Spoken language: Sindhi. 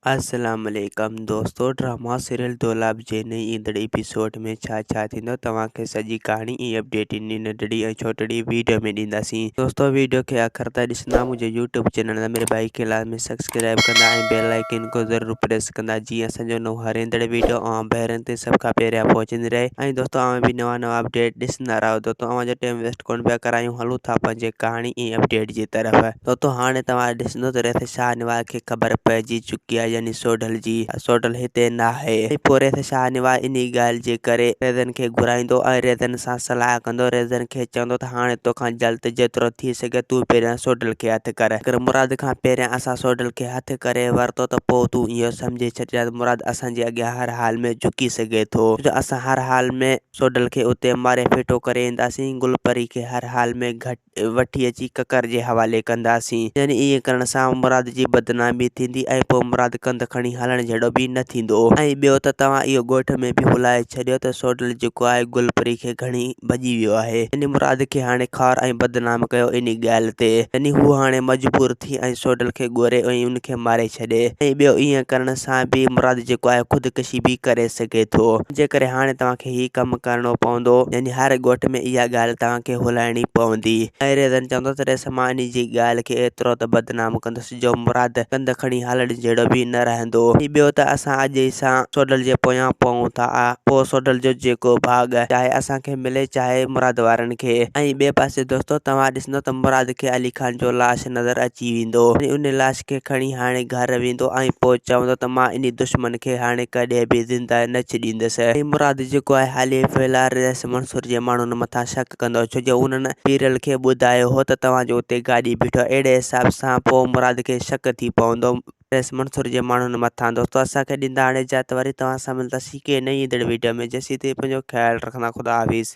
السلام عليڪم دوستو ڊراما سيريل دولاب جي نئين ايندڙ ايپيسوڊ ۾ ڇا ڇا ٿيندو توهان کي سڄي ڪهاڻي ۽ اپڊيٽ انهي ننڍڙي ۽ ڇوٽڙي ويڊيو ۾ ڏينداسين دوستو ويڊيو کي آخر تائين ڏسندا منهنجي يوٽيوب چينل امير ڀائي کي لازمي سبسڪرائب ڪندا ۽ بيل آئيڪن کي ضرور پريس ڪندا جيئن اسان جو نئون هر ايندڙ ويڊيو اوهان ڀائرن تائين سڀ کان پهريان پهچندي رهي ۽ دوستو اوهان به نوان نوان اپڊيٽ ڏسندا رهو دوستو اوهان جو ٽائيم ويسٽ ڪونه پيا ڪرايون هلون ٿا پنهنجي ڪهاڻي ۽ اپڊيٽ جي طرف. دوستو هاڻي توهان ڏسندو ته ريس شاهنواز کي خبر پئجي چڪي آهي يعني سوڍل جي سوڍل هتي ناهي ۽ پوء ريس شاهنواز انهي ڳالهه جي ڪري ريزن کي گهرائيندو ۽ ريزن سان صلاح ڪندو ريزن کي چوندو ته هاڻي توکان جلد جيترو ٿي سگهي تون پهريان سوڍل کي هٿ ڪر اگر مراد کان پهريان اسان سوڍل کي هٿ ڪري ورتو ته پوء تون اهو سمجهي ڇڏجان ته مراد اسان جي اڳيان هر حال ۾ جهڪي سگهي ٿو ڇو جو اسان هر حال ۾ سوڍل کي اتي ماري ڦيٽو ڪري اينداسين گل پري کي هر حال ۾ گهٽ وٺي اچي ڪڪر جي حوالي ڪنداسين. يعني ائين ڪرڻ سان مراد جي بدنامي ٿيندي ۽ پوء مراد ڪنڌ کڻي هلڻ جهڙو به نه ٿيندو. ۽ ٻيو ته توهان اهو ڳوٺ ۾ به هلائي ڇڏيو ته سوڍل جيڪو آهي گل پري کي گهڻي ڀڄي ويو آهي. يعني مراد کي هاڻي خوار ۽ بدنام ڪيو انهي ڳالهه تي. يعني هو هاڻي مجبور ٿي ۽ سوڍل کي ڳوري ۽ ان کي ماري ڇڏي. ۽ ٻيو ائين ڪرڻ سان به مراد جيڪو آهي خودڪشي به ڪري سگهي ٿو. جي ڪري هاڻي توهان کي هي ڪم ڪرڻو پوندو يعني هر ڳوٺ ۾ اها ڳالهه توهان کي هلائڻي پوندي. ۽ ريزن چوندو ته ريس مان انهي جي ڳالهه کي ايترو ته بدنام ڪندس جو مراد ڪنڌ کڻي هلڻ جهڙو به نه رهندو. ۽ ٻيو ته اسان اڄ ئي سان سوڍل جي پويان پئون ٿا پوء سوڍل جو جيڪو ڀاڳ چاهي اسان کي ملي چاهي مراد وارن کي. ۽ ٻئي پاسي دوستو توهان ڏسندو ته مراد کي علي خان جو لاش نظر اچي ويندو ۽ انهي لاش کي کڻي هاڻي گهر ويندو ۽ پوء چوندو ته مان انهي دشمن کي هاڻي ڪڏهن به زنده نه ڇڏيندس. ۽ مراد جيڪو آهي حالي في الحال رئيس منصور جي ماڻهن مٿان شڪ ڪندو ڇو جو انهن پيرل کي ٻڌايو هو ته توهان جو اتي گاڏي بيٺو آهي اهڙي حساب سان پوء مراد کي شڪ ٿي پوندو رئيس منصور جي ماڻهن مٿان. دوستو اسان کي ڏيندا هاڻي اجازت وري توهان سان ملنداسين ڪنهن نئين ايندڙ ويڊيو ۾ جيسين تائين پنهنجو خيال رکندا خدا حافظ.